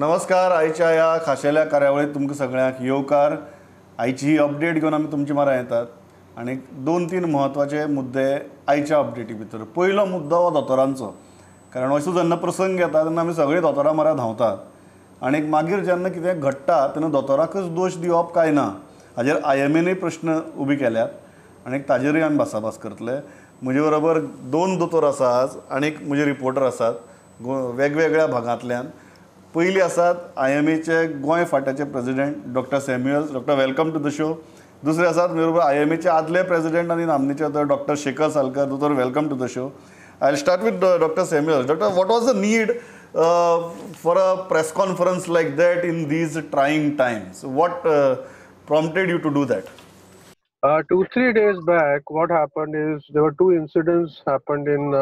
नमस्कार. आयच्या ह्या खाशेल्या कार्यावळीत तुमकां सगळ्यांक येवकार. आयची ही अपडेट घेवन आमी तुमचे म्हऱ्यांत येतात आनी दोन तीन म्हत्वाचे मुद्दे आयच्या अपडेटी भितर. पयलो मुद्दो हो दोतोरांचो, कारण असो जेन्ना प्रसंग येता तेन्ना आमी सगळीं दोतोरां म्हऱ्यांत धांवतात आनी मागीर जेन्ना कितें घडटा तेन्ना दोतोराकच दोश दिवप काय ना हाजेर आयएमएनय प्रश्न उबे केल्यात आनी ताजेरूय आमी भासाभास करतले. म्हजे बरोबर दोन दोतोर आसा आज आनी म्हजे रिपोर्टर आसात वेगवेगळ्या भागांतल्यान. पयली आसात आयएमएचे गोंय फांट्याचे president doctor Samuels. Doctor, welcome to the show. दुसरे आसात म्हजे बरोबर आयएमएचे आदले प्रेसिडेंट आनी नामनेचे डॉक्टर शेखर सालकर. दोतोर, welcome to the show. I will start with doctor Samuels. Doctor, what was the need for a press conference like that in these trying times? What prompted you to do that? 2-3 days back, what happened is there were two incidents happened in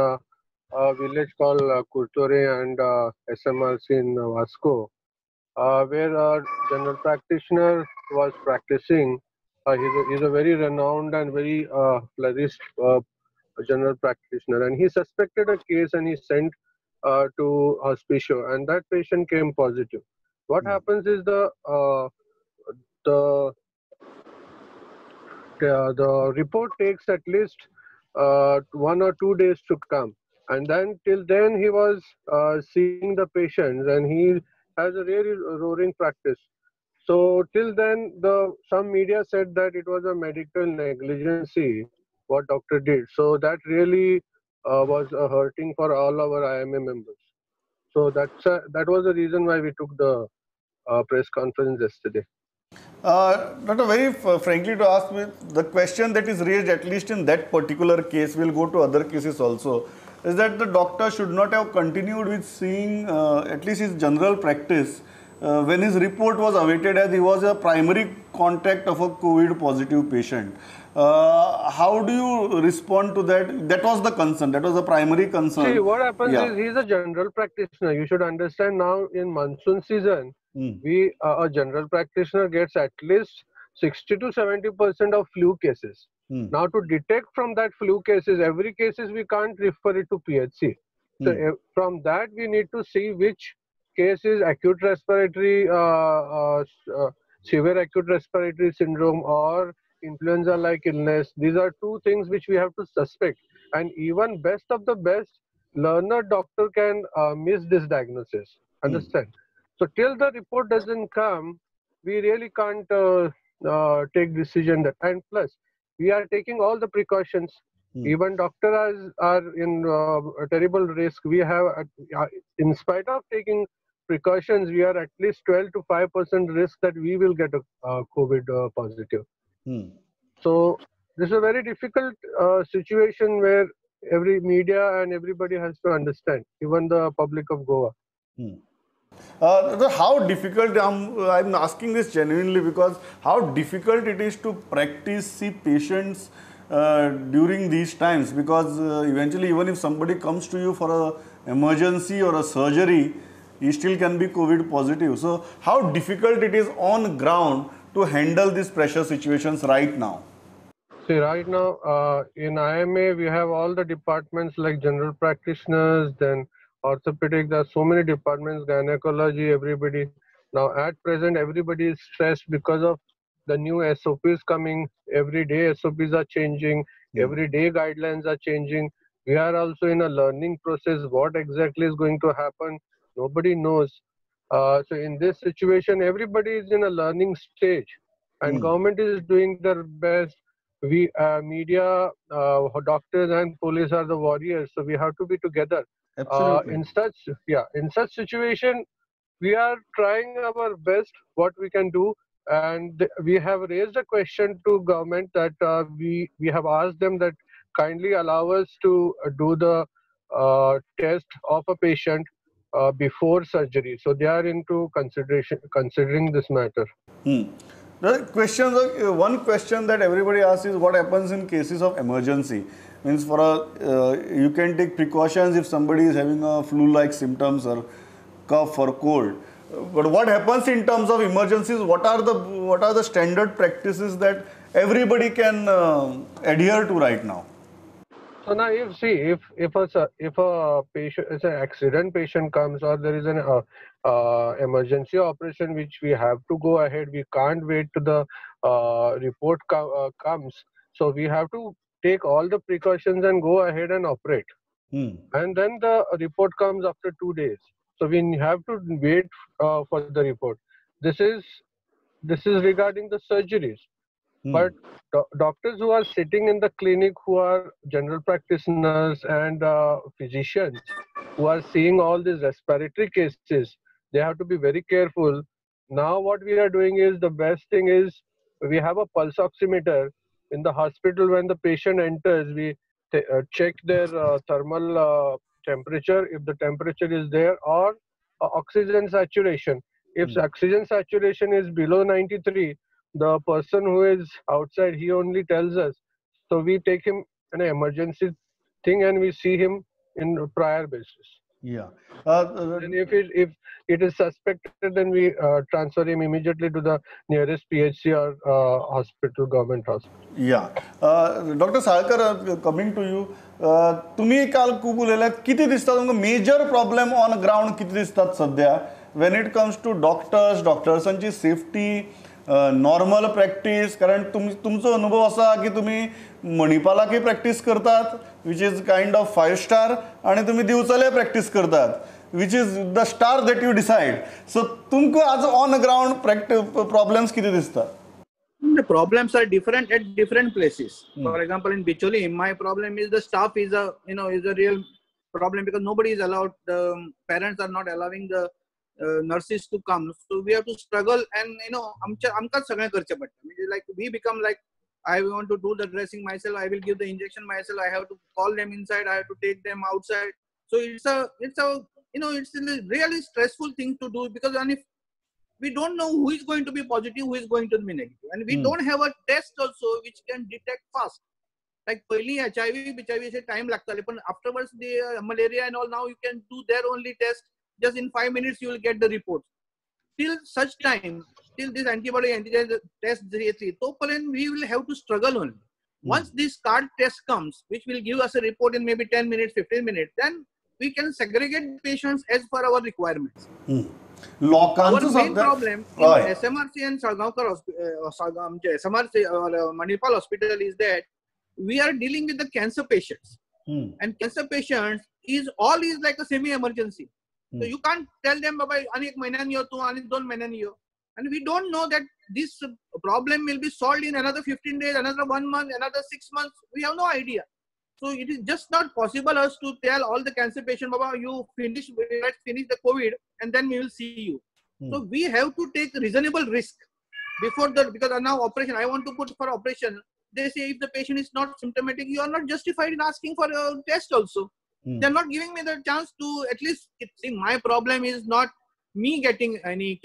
a village called Curtorim and SMRC in Vasco, where a general practitioner was practicing. He's a very renowned and very flourished general practitioner, and he suspected a case and he sent to Hospicio, and that patient came positive. What happens is the report takes at least 1 or 2 days to come, and then till then he was seeing the patients, and he has a really roaring practice. So till then, some media said that it was a medical negligence what doctor did. So that really was hurting for all our IMA members. So that was the reason why we took the press conference yesterday. Doctor, very frankly to ask me, the question that is raised, at least in that particular case, we'll go to other cases also, is that the doctor should not have continued with seeing at least his general practice when his report was awaited, as he was a primary contact of a COVID positive patient. How do you respond to that? That was the concern. That was the primary concern. See, what happens is he's a general practitioner. You should understand now in monsoon season, we a general practitioner gets at least 60 to 70% of flu cases. Now to detect from that flu cases, every cases we can't refer it to PHC. So from that we need to see which case is acute respiratory, severe acute respiratory syndrome or influenza-like illness. These are two things which we have to suspect. And even best of the best learner doctor can miss this diagnosis. Understand? So till the report doesn't come, we really can't take decision. That, and plus, we are taking all the precautions. Even doctors are in a terrible risk. We have, in spite of taking precautions, we are at least 12 to 5% risk that we will get a COVID positive. So this is a very difficult situation where every media and everybody has to understand, even the public of Goa. How difficult, I'm asking this genuinely because how difficult it is to practice, see patients during these times, because eventually even if somebody comes to you for a emergency or a surgery, he still can be COVID positive. So how difficult it is on ground to handle these pressure situations right now? See, right now in IMA we have all the departments like general practitioners, then orthopedic, there are so many departments, gynecology, everybody. Now at present everybody is stressed because of the new SOPs coming. Every day SOPs are changing, every day guidelines are changing. We are also in a learning process. What exactly is going to happen, nobody knows. So in this situation, everybody is in a learning stage and government is doing their best. We media, doctors and police are the warriors, so we have to be together. Absolutely. In such situation, we are trying our best what we can do, and we have raised a question to government that we have asked them that kindly allow us to do the test of a patient before surgery. So they are into considering this matter. The questions, one question that everybody asks is what happens in cases of emergency. Means for a, you can take precautions if somebody is having a flu-like symptoms or cough or cold. But what happens in terms of emergencies? What are the standard practices that everybody can adhere to right now? So now if see if a patient, it's an accident patient comes, or there is an emergency operation which we have to go ahead, we can't wait to the report comes. So we have to take all the precautions and go ahead and operate. And then the report comes after 2 days. So we have to wait for the report. This is regarding the surgeries. But doctors who are sitting in the clinic, who are general practitioners and physicians who are seeing all these respiratory cases, they have to be very careful. Now what we are doing is, the best thing is we have a pulse oximeter in the hospital. When the patient enters, we check their thermal temperature, if the temperature is there, or oxygen saturation. If oxygen saturation is below 93, the person who is outside, he only tells us. So we take him an emergency thing and we see him in prior basis. Yeah. And if it is suspected, then we transfer him immediately to the nearest PHC or hospital, government hospital. Yeah. Dr. Salkar, coming to you, तुम्ही काल खूब उलयल्यात, कितें दिसता तुमकां major problem on ground कितें दिसतात सद्या when it comes to doctors, डॉक्टर्सांची safety, normal practice? कारण तुमचो अनुभव आसा की तुमी मणिपालाकय प्रॅक्टीस करतात, which is kind of 5 star, आनी तुमी दिवचले प्रॅक्टीस करतात, which is the star that you decide. So तुमकां आज ऑन ग्रावंड प्रॉब्लेम्स कितें दिसतात? The problems are different at different places. For example, in Bicholim, my problem is the staff is a is a real problem, because nobody is allowed. The parents are not allowing the nurses to come, so we have to struggle, and आमकांच सगळें करचें पडटा. Like we become like, I want to do the dressing myself, I will give the injection myself, I have to call them inside, I have to take them outside. So it's a it's a really stressful thing to do, because and if we don't know who is going to be positive, who is going to be negative, and we don't have a test also which can detect fast. Like पहली HIV HIV से time लागताले, पण afterwards the malaria and all, now you can do their only test. Just in 5 minutes you will get the report. Till such time, till this antibody antigen test तोपर्यंत we will have to struggle only. Once this card test comes, which will give us a report in maybe 10 minutes, 15 minutes, then we can segregate patients as per our requirements. Our main problem in SMRC and Salgaonkar, SMRC or Manipal Hospital is that we are dealing with the cancer patients. And cancer patients is all is like a semi-emergency. So you can't tell them, Baba, ani ek mahina yo, tu ani don mahina yo. And we don't know that this problem will be solved in another 15 days, another 1 month, another 6 months. We have no idea. So it is just not possible us to tell all the cancer patient, Baba, you finish, let's finish the COVID and then we will see you. So we have to take reasonable risk before the, because now operation, I want to put for operation. They say if the patient is not symptomatic, you are not justified in asking for a test also. They are not giving me the chance to at least see. My problem is not me getting any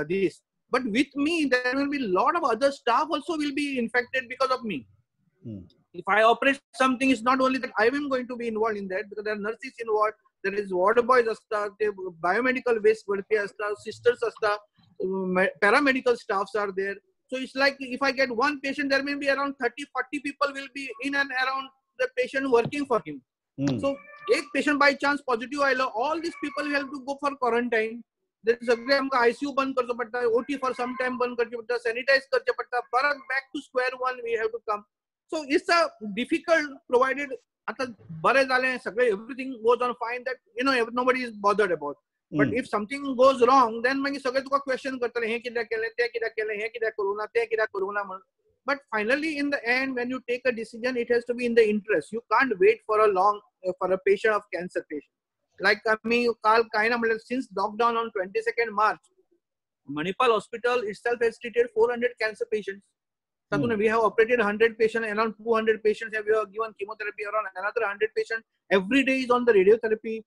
this, but with me there will be a lot of other staff also will be infected because of me. If I operate something, it's not only that I am going to be involved in that, because there are nurses involved, there is ward boys asta, biomedical waste workers asta, sisters asta, paramedical staffs are there. So it's like if I get one patient, there may be around 30, 40 people will be in and around the patient working for him. So एक patient by chance positive आयलो, all these people will have to go for quarantine. सगळे आमकां ICU बंद करचो पडटा, OT for some time बंद करची पडटा, सॅनिटायज करचें पडटा, परत back to square one we have to come. So it's a difficult, provided आतां बरें जालें सगळें, everything goes on fine, that you know nobody is bothered about. But if something goes wrong, then मागीर सगळे तुका क्वेश्चन करतले, हें कित्याक केलें, तें कित्याक केलें, हें कित्याक करूं ना, तें कित्याक करूं ना म्हणून. But finally, in the end, when you take a decision, it has to be in the interest. You can't wait for a long, for a patient of cancer patient. Like me, काल काय ना म्हणल्यार, since lockdown on 22nd March, Manipal Hospital itself has treated 400 cancer patients. तातूंत we have operated 100 patients, around 200 patients have given chemotherapy, around another 100 patients every day is on the radiotherapy.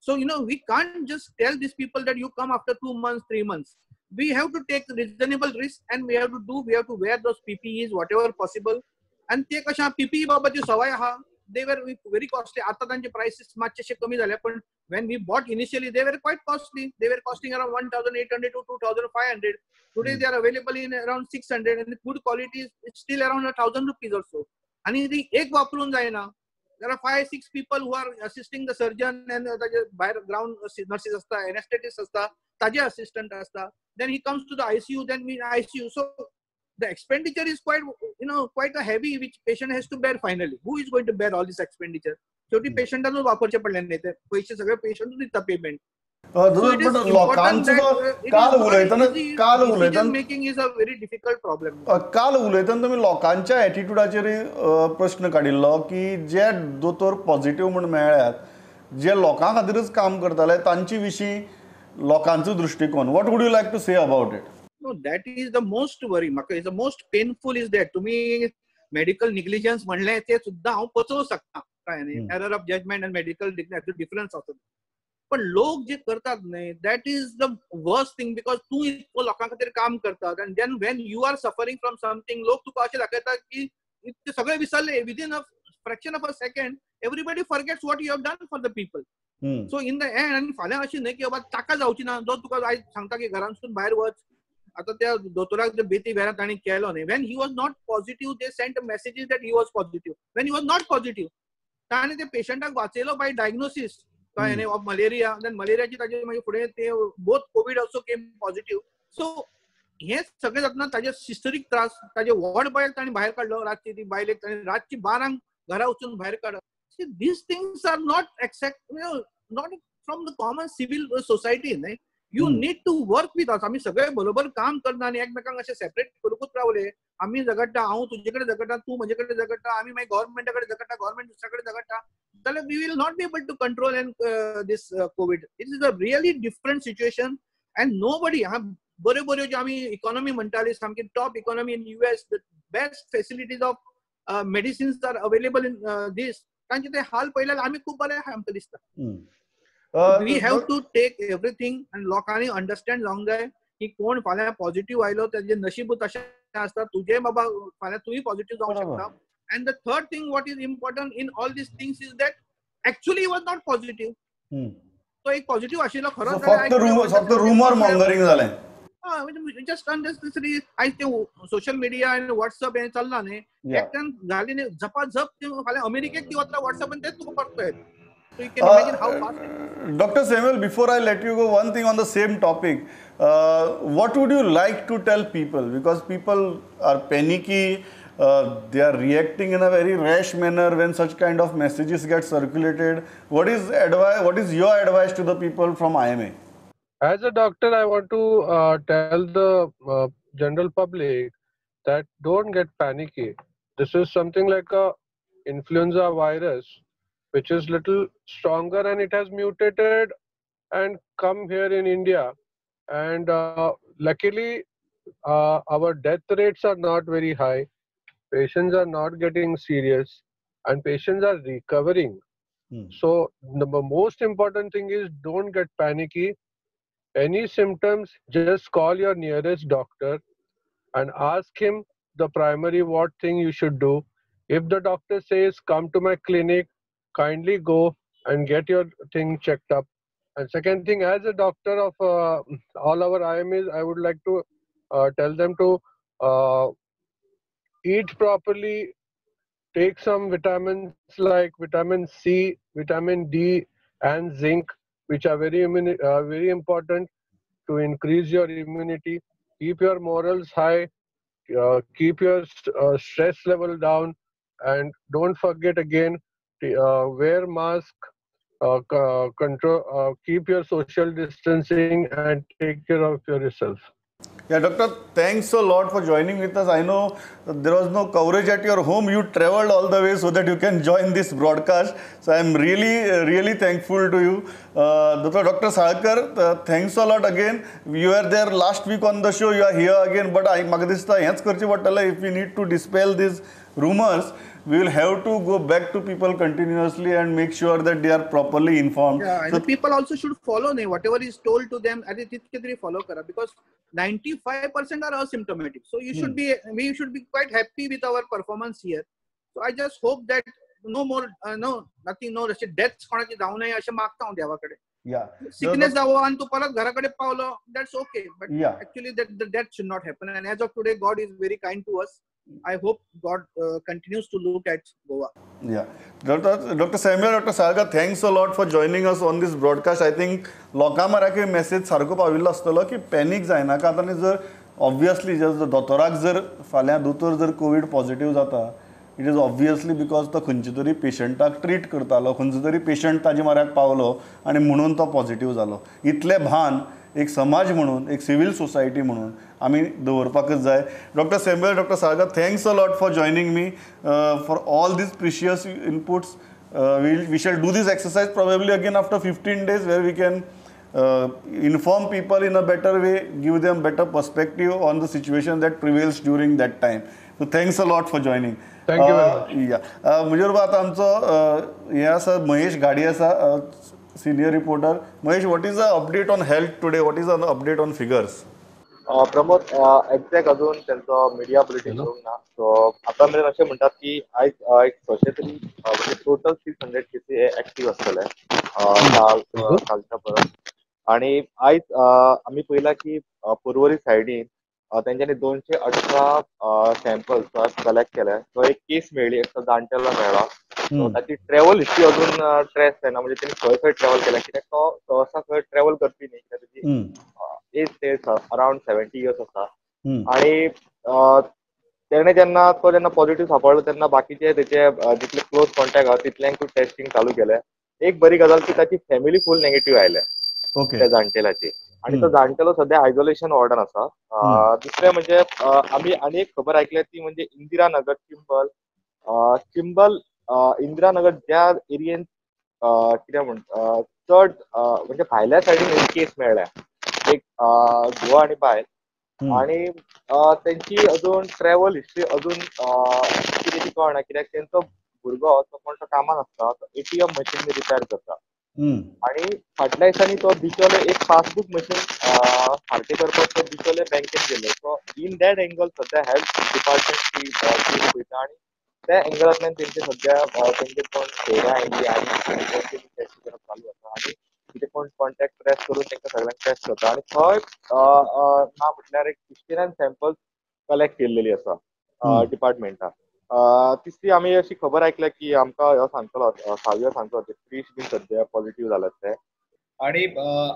So, you know, we can't just tell these people that you come after 2 months, 3 months. We have to take reasonable risk and we have to do, we have to wear those PPEs, whatever possible. And ते कशा PPE बाबाची सवय आहा, they were very costly. आता तांचे prices मातशे कमी झाले, पण when we bought initially, they were quite costly. They were costing around 1,800 to 2,500. Today they are available in around 600 and the good quality is still around 1,000 rupees or so. आणि ती एक वापरून जायना. There are 5-6 people who are assisting the surgeon and ताजे भायर ground nurses आसता, anaesthetist आसता, ताजे असिस्टंट आसता. Then he comes to the ICU, then we ICU. So the expenditure is quite, you know, quite a heavy which patient has to bear finally. Who is going to bear all this expenditure? शेवटी पेशंटानूच वापरचे पडले न्ही ते पैसे, सगळे पेशंटूच दिता payment. काल उलयतना making is a very difficult problem. काल उलयतना तुमी लोकांच्या एटिट्यूडाचेर प्रश्न काडिल्लो की जे दोतोर पॉझिटिव्ह म्हूण मेळ्ळ्यात, जे लोकां खातीरच काम करताले, तांचे विशीं लोकांचो दृश्टिकोन, what would you like to say about it? No, that is the most worry. म्हाका is the most painful is that तुमी मेडिकल निग्लिजन्स म्हणलें ते सुद्दां हांव पचोवंक शकता, काय न्ही, error of judgement and medical difference आसता. पण लोक जे करतात न्ही, that is the worst thing, because तूं इतको लोकां खातीर काम करतात and then when you are suffering from something, लोक तुका अशें दाखयतात की ते सगळे विसरले. Within a fraction of a second everybody forgets what you have done for the people. So in the end, आनी फाल्यां अशें न्हय की बाबा ताका जावची ना, जो तुका आयज सांगता की घरांतसून भायर वच. आतां त्या दोतोराक बेती वेळार तांणी केलो न्ही, when he was not positive they sent messages that he was positive. When he was not positive ताणें ते पेशंटाक वाचयलो बाय डायग्नोसीस, कळ्ळें न्ही, ऑफ मलेरिया. देन मलेरियाची ताजे मागीर फुडें ते both COVID also came positive. So हें सगळें जातना ताजे सिस्टरीक त्रास, ताजे वॉर्ड बॉयाक ताणें भायर काडलो, रातची ती बायलेक ताणें रातची 12 घरा वचून भायर काडप. These things are not accept, not from the common civil society न्ही. You need to work with us. आमी सगळे बरोबर काम करना आनी एकमेकांक अशें सेपरेट करूंकूच रावले. आमी झगडटा, हांव तुजे कडेन झगडटा, तूं म्हजे कडेन झगडटा, आमी मागीर गव्हर्मेंटा कडेन झगडटा, गव्हर्मेंट दुसऱ्या कडेन झगडटा, जाल्यार we will not be able to control and this COVID. It is a really different situation and nobody. हा बऱ्यो बऱ्यो ज्यो आमी इकॉनॉमी म्हणटाली, सामकी top economy in US, the best facilities of medicines are available in this, तांचे ते हाल पळयल्यार आमी खूब बरें आमकां दिसता. We have to take everything आनी लोकांनी अंडरस्टँड जावंक जाय की कोण फाल्यां पॉझिटिव्ह आयलो ताजें नशीब तशें आसता, तुजें बाबा फाल्यां तूंय पॉझिटिव्ह जावंक शकता. And the third thing what is important in all these things is that actually he was not positive. तो एक पॉझिटिव्ह आशिल्लो खरो, फक्त रुमर मॉंगरिंग जालें, जस्ट अननेसेसरी. आयज ते सोशल मिडिया आनी व्हॉट्सअप हें चल्लां न्ही, एकट्यान घाली न्ही झपाझप फाल्यां अमेरिकेक ती वतला व्हॉट्सअप आनी तेच तुका परतो येता. So you can imagine how fast it is. Dr. Samuel, before I let you go, one thing on the same topic. What would you like to tell people? Because people are panicky, they are reacting in a very rash manner when such kind of messages get circulated. What is advice? What is your advice to the people from IMA? As a doctor, I want to tell the general public that don't get panicky. This is something like a influenza virus, which is little stronger and it has mutated and come here in India. And luckily, our death rates are not very high. Patients are not getting serious and patients are recovering. So the most important thing is don't get panicky. Any symptoms, just call your nearest doctor and ask him the primary what thing you should do. If the doctor says, come to my clinic, kindly go and get your thing checked up. And second thing, as a doctor of all our IMAs, I would like to tell them to eat properly, take some vitamins like vitamin C, vitamin D and zinc, which are very, very important to increase your immunity. Keep your morals high, keep your stress level down, and don't forget again, wear mask, control, keep your social distancing and take care of yourself. Yeah, doctor, thanks a lot for joining with us. I know there was no coverage at your home. You traveled all the way so that you can join this broadcast. So I am really, really thankful to you. Dr. Salkar, thanks a lot again. You were there last week on the show. You are here again. But I magdista hech karche pattale, if we need to dispel these rumors, we will have to go back to people continuously and make sure that they are properly informed. Yeah, and so the people also should follow whatever is told to them, follow kara, because 95% are asymptomatic. So you should be, we should be quite happy with our performance here. So I just hope that no more, no, nothing, no deaths konachi जाऊ नये अशें मागता हांव देवा कडेन. Yeah. Sickness जावो आनी तूं परत घरा कडेन पावलो, that's okay. But yeah, actually that the death should not happen. And as of today, God is very kind to us. I hope God continues to look at Goa. Yeah. Dr. Samuel, Dr. Salgar, thanks a lot for joining us on this broadcast. I think लोकां मराकूय message सारको पाविल्लो आसतलो की panic जायनाकात आनी जर obviously जर दोतोराक जर फाल्यां दोतोर जर कोवीड पॉझिटिव्ह जाता, it is obviously because तो खंयच्या तरी पेशंटाक ट्रीट करतालो, खंयचो तरी पेशंट ताजे म्हऱ्याक पावलो आनी म्हणून तो पॉझिटिव्ह जालो. इतलें भान एक समाज म्हणून, एक सिवील सोसायटी म्हणून आमी दवरपाकच जाय. Doctor Samuel, doctor Salgar, thanks a lot for joining me for all these precious inputs. We shall do this exercise probably again after 15 days where we can inform people in a better way, give them better perspective on the situation that prevails during that time. So thanks a lot for joining. Thank you very much. Yeah. म्हजे बरोबर आतां आमचो हें आसा महेश घाडी आसा, senior reporter. Mahesh, what is the update on health today? What is the update on figures? Pramod, exact अजून त्यांचो media bulletin येवंक ना. सो आतां मेरेन अशें म्हणटात की आयज एक 600 तरी म्हणजे टोटल 600 केसी हे एक्टीव आसतले कालच्या परस. आनी आयज आमी पळयलां की पर्वरी सायडीन तेंच्यांनी 218 सॅम्पल्स कलेक्ट केले. सो एक केस मेळ्ळी, एक जाणटेलो मेळ्ळो. सो ताची ट्रॅव्हल हिस्ट्री अजून ट्रेस जायना, म्हणजे तेणी खंय खंय ट्रॅव्हल केल्या, कित्याक तो सहसा खंय ट्रॅव्हल करपी न्ही, कित्याक ताची एज ते अरावंड 70 इयर्स आसा. आणि तेणे जेन्ना तो जेन्ना पॉझिटिव्ह सापडलो तेन्ना बाकीचे तेचे जितले क्लोज कॉन्टॅक्ट आहा तितल्यांकूय टेस्टिंग चालू केलें. एक बरी गजाल की ताची फॅमिली फूल नेगेटिव्ह आयल्या त्या जाणटेल्याची, आणि तो जाणटेलो सध्या आयसोलेशन वॉर्डान आसा. दुसरें म्हणजे आमी आनी एक खबर आयकल्या ती म्हणजे इंदिरा नगर चिंबल, चिंबल इंदिरा नगर ज्या एरियेन कितें म्हणटा चड म्हणजे भायल्या सायडीन एक केस मेळ्ळ्या, एक घोव आनी बायल, आणि तेंची अजून ट्रॅव्हल हिस्ट्री अजून कितें ती कळना, कित्याक तेंचो भुरगो तो कोण तो कामान आसता, तो ATM machine repair करता, आणि फाटल्या दिसांनी तो बिचोले एक पासबूक मशीन सारकें करपाक तो बिचोले बँकेन गेलो. सो इन that angle सद्या हेल्थ डिपार्टमेंट ती पळयता आनी त्या एंगलांतल्यान तेंचे सद्या तेंचे कोण सोयऱ्या आयली आनी टेस्ट करप चालू आसा, आनी कितें कोण कॉन्टॅक्ट ट्रेस करून तांकां सगळ्यांक टेस्ट करता. आनी थंय ना म्हटल्यार एक 69 सॅम्पल्स कलेक्ट केल्लेली आसा डिपार्टमेंटान. तिसरी आमी अशी खबर आयकल्या की आमकां ह्यो सांगतलो सावियो सांगतलो 30 बीन सद्या पॉझिटिव्ह जाल्यात ते. आणि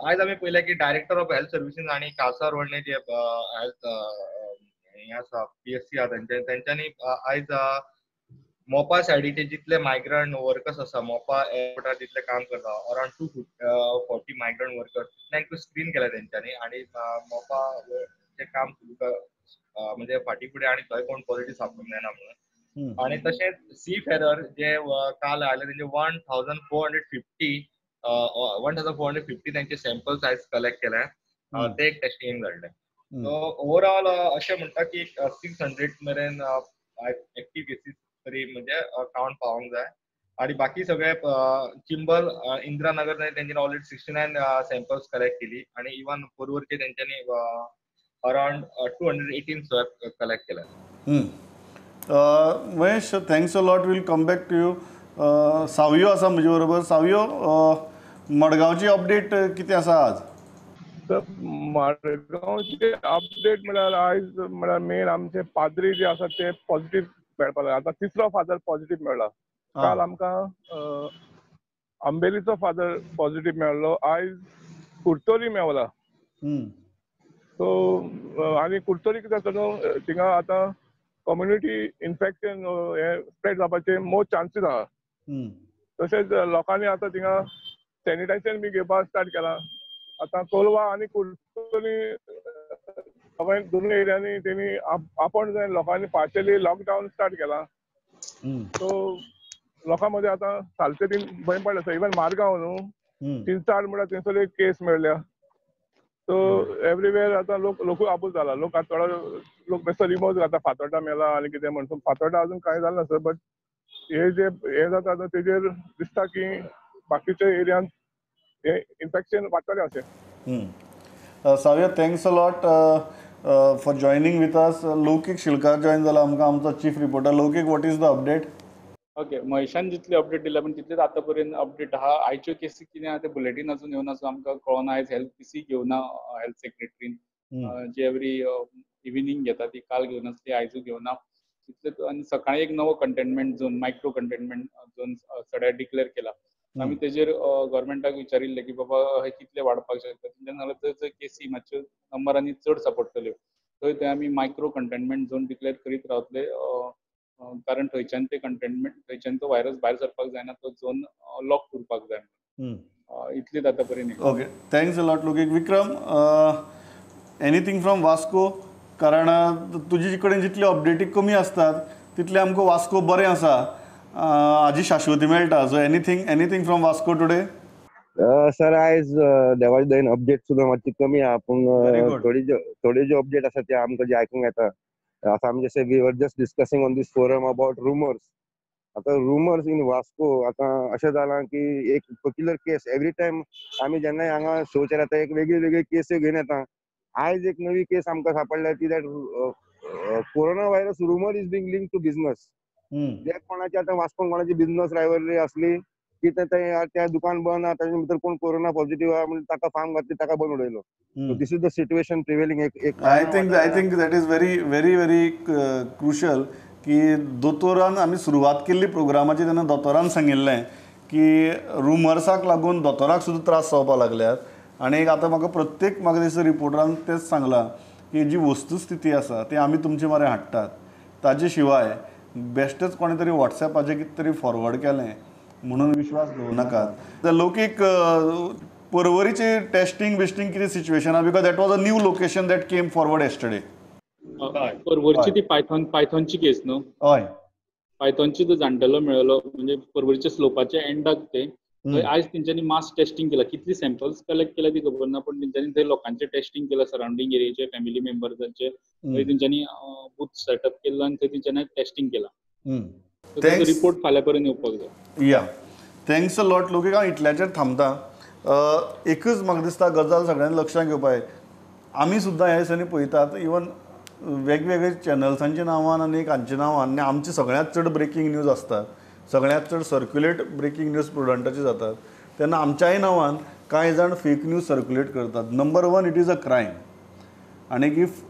आयज आमी पळयलें की डायरेक्टर ऑफ हेल्थ सर्विसीस आनी कासारवर्णे जे हेल्थ हें आसा PSC आसा तेंच्यांनी आयज मोपा सायडीचे जितले मायग्रंट वर्कर्स आसा, मोपा एअरपोर्टार जितले काम करता अरावंड 240 मायग्रंट वर्कर्स तितल्यांकूय स्क्रीन केल्या तेंच्यांनी. आनी मोपा काम सुरू म्हणजे फाटी फुडें आनी थंय कोण पॉझिटिव्ह सापडूंक जायना म्हणून. आनी तशेंच सी फेरर जे काल आयले तेंचे 1450 तेंचे सॅम्पल्स आयज कलेक्ट केले, ते एक टेस्टिंग धाडले. सो ओवरऑल अशें म्हणटा की 600 मेरेन एक्टीव केसीस तरी म्हणजे काउंट पावोंक जाय. आणि बाकी सगळे चिंबल, इंदिरा नगर तेंच्यांनी ऑलरेडी 69 सॅम्पल्स कलेक्ट केली, आणि इवन पोरवरचे तेंच्यांनी अरावंड 218 स्वॅब कलेक्ट केले. Mahesh, thanks a lot, will come back to you. Savio आसा म्हजे बरोबर. सावियो, मडगांवची अपडेट कितें आसा आज? तर मडगांवची अपडेट म्हळ्यार आयज म्हळ्यार मेन आमचे पाद्री जे आसा ते पॉझिटिव्ह मेळपाक लागले. आतां तिसरो फादर पॉझिटिव्ह मेळ्ळा. काल आमकां आंबेलीचो फादर पॉझिटिव्ह मेळ्ळो, आयज कुर्तोरी मेवला. सो आनी कुर्तोरी कितें जाता न्हू, थिंगा आतां कम्युनिटी इन्फेक्शन हे स्प्रेड जावपाचे मोर चान्सीस आहा. तशेंच लोकांनी आतां थिंगा सॅनिटायझर बी घेवपाक स्टार्ट केलां. आतां कोलवा आनी कुर्तोरी दोनूय एरियांनी तेणी आपोवन जाय लोकांनी पार्शली लॉकडावन स्टार्ट केलां. सो लोकां मदें आतां सालचे तीन भंय पडले आसा. इवन मारगांव न्हू 3-4 म्हळ्यार थंयसर एक केस मेळ्ळ्या. सो एवरीवेर आतां लोकूय आबूज जाला. लोक आतां थोडो लोक बेश्टो रिमोज घालता, फातोर्डा मेला आनी कितें म्हण. फातोर्डा अजून कांय जालें ना सर, बट हे जे हे जाता आतां तेजेर दिसता की बाकीच्या एरियांत हे इन्फेक्शन वाडटलें अशें. Savio, thanks a lot for joining with us. Loukik Shilkar join जाला आमकां, आमचो chief reporter. Loukik, what is the update? Okay, महेशान जितली अपडेट दिल्या पण तितलेच आतापर्यंत अपडेट आहा. आयच्यो केसी कितें आहा ते बुलेटीन अजून येवना, सो आमकां कळना. आयज हेल्थ पीसी घेवना हेल्थ सेक्रेटरीन, जी एवरी इव्हिनींग घेता ती काल घेवनासली, आयजूय घेवना. तितले. आनी सकाळी एक नवो containment zone, micro containment zone सड्यार डिक्लेअर केला. आमी तेजेर गव्हर्मेंटाक विचारिल्लें की बाबा हे कितले वाडपाक शकता. तेंच्यानी सांगलें जंय जंय केसी मातश्यो नंबरांनी चड सापडटल्यो थंय थंय आमी मायक्रो कंटेनमेंट झोन डिक्लेअर करीत रावतले, कारण थंयच्यान ते कंटेनमेंट, थंयच्यान तो व्हायरस भायर सरपाक जायना, तो झोन लॉक उरपाक जाय. इतलीच आतां पर्यंत. Okay, thanks a lot Lokik. Vikram, anything from Vasco? कारण तुजे कडेन जितल्यो अपडेटी कमी आसतात तितले आमकां वास्को बरें आसा हाजी शाश्वती मेळटा. So anything from Vasco today? Sir, आयज देवाच्या दयेन अपडेट सुद्दां मातशी कमी आहा, पूण थोडी ज्यो अपडेट आसा ते आमकां जे आयकूंक येता. आतां आमी जशें we were just discussing on this forum about rumours. आतां रुमर्स इन वास्को आतां अशें जालां की एक पर्टिक्युलर केस एवरी टायम आमी जेन्नाय हांगा शोचेर येता एक वेगळी वेगळी केसी घेवन येता. आयज एक नवी केस आमकां सापडल्या ती that corona virus rumour is being link to business. जे कोणाची आतां वास्कोन कोणाची बिझनस रायवलरी आसली की त्या दुकान बंद आहा, ताजे भितर कोण कोरोना पॉझिटिव्ह आहा म्हणून ताका फार्म घातली, ताका बंद उडयलो. This is the situation prevailing. एक I think that is very very very crucial की दोतोरान आमी सुरवात केल्ली प्रोग्रामाची तेन्ना दोतोरान सांगिल्लें की रुमर्साक लागून दोतोराक सुद्दां त्रास जावपाक लागल्यात. आनी आतां म्हाका प्रत्येक म्हाका दिसता रिपोर्टरान तेंच सांगलां की जी वस्तुस्थिती आसा ती आमी तुमचे मरे हाडटात. ताजे शिवाय बेश्टेच कोणें तरी वॉट्सॅपाचेर कितें तरी फॉरवर्ड केलें म्हणून विश्वास दवरूं नाकात. लौकीक, पर्वरीची टेस्टिंग बिस्टिंग कितें सिच्युएशन आहा? Because that was a new location that came forward yesterday. पर्वरची ती पायथॉनची केस न्हू? हय, पायथॉनची तो जाणटेलो मेळलो, म्हणजे पर्वरीच्या स्लोपाच्या एंडाक ते. थंय आयज तेंच्यांनी मास टेस्टिंग केला. कितली सॅम्पल्स कलेक्ट केल्या ती खबर ना, पण तेंच्यांनी थंय लोकांचें टेस्टिंग केलां, सरावंडींग एरियाचे फॅमिली मेंबर्सांचे. थंय तेंच्यांनी बूथ सेटअप केल्लो आनी थंय तेंच्यांनी टेस्टिंग केलां. रिपोर्ट फाल्यां पर्यंत येवपाक जाय. या, thanks a lot Lokik. हांव इतल्याचेर थांबता. एकच म्हाका दिसता गजाल सगळ्यांनी लक्षांत घेवपाक जाय. आमी सुद्दां ह्या दिसांनी पळयतात इवन वेगवेगळे चॅनल्सांच्या नांवान आनी हांच्या नांवान, आनी आमची सगळ्यांत चड ब्रेकींग न्यूज आसतात, सगळ्यांत चड सर्क्युलेट ब्रेकींग न्यूज प्रुडंटाची जातात, तेन्ना आमच्याय नांवान कांय जाण फेक न्यूज सर्क्युलेट करतात. Number one, it is a crime. आनी if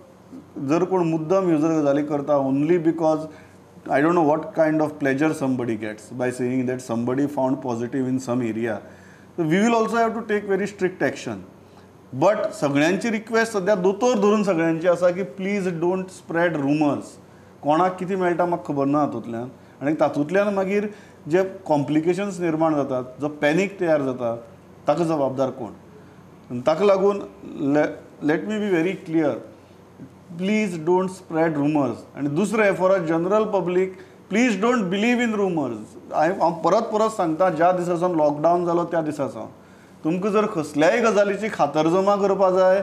जर कोण मुद्दम ह्यो जर गजाली करता only because I don't know what kind of pleasure somebody gets by saying that somebody found positive in some area, so we will also have to take very strict action. But सगळ्यांची request सद्या दोतोर धरून सगळ्यांची आसा की please don't spread rumours. कोणाक कितें मेळटा म्हाका खबर ना हातूंतल्यान, आनी तातूंतल्यान मागीर जे कॉम्प्लिकेशन्स निर्माण जातात, जो पॅनीक तयार जाता, ताका जबाबदार कोण? ताका लागून let me be very clear, please don't spread rumours. आनी दुसरें, for a general public, please don't believe in rumours. हांव परत परत सांगता, ज्या दिसा सावन लॉकडावन जालो त्या दिसा सावन तुमकां जर कसल्याय गजालीची खातरजमा करपा जाय,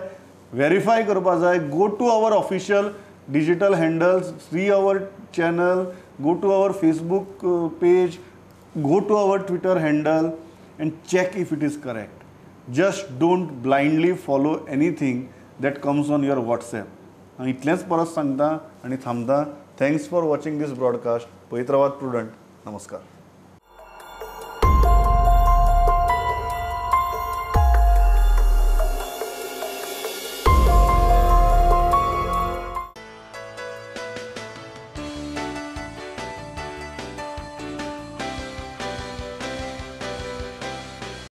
वेरीफाय करपा जाय, go to our official digital handles, see our channel, go to our Facebook page, go to our Twitter handle and check if it is correct. Just don't blindly follow anything that comes on your WhatsApp. हांव इतलेंच परत सांगता आनी थांबता. Thanks for watching this broadcast. पळयत रावात prudent. नमस्कार.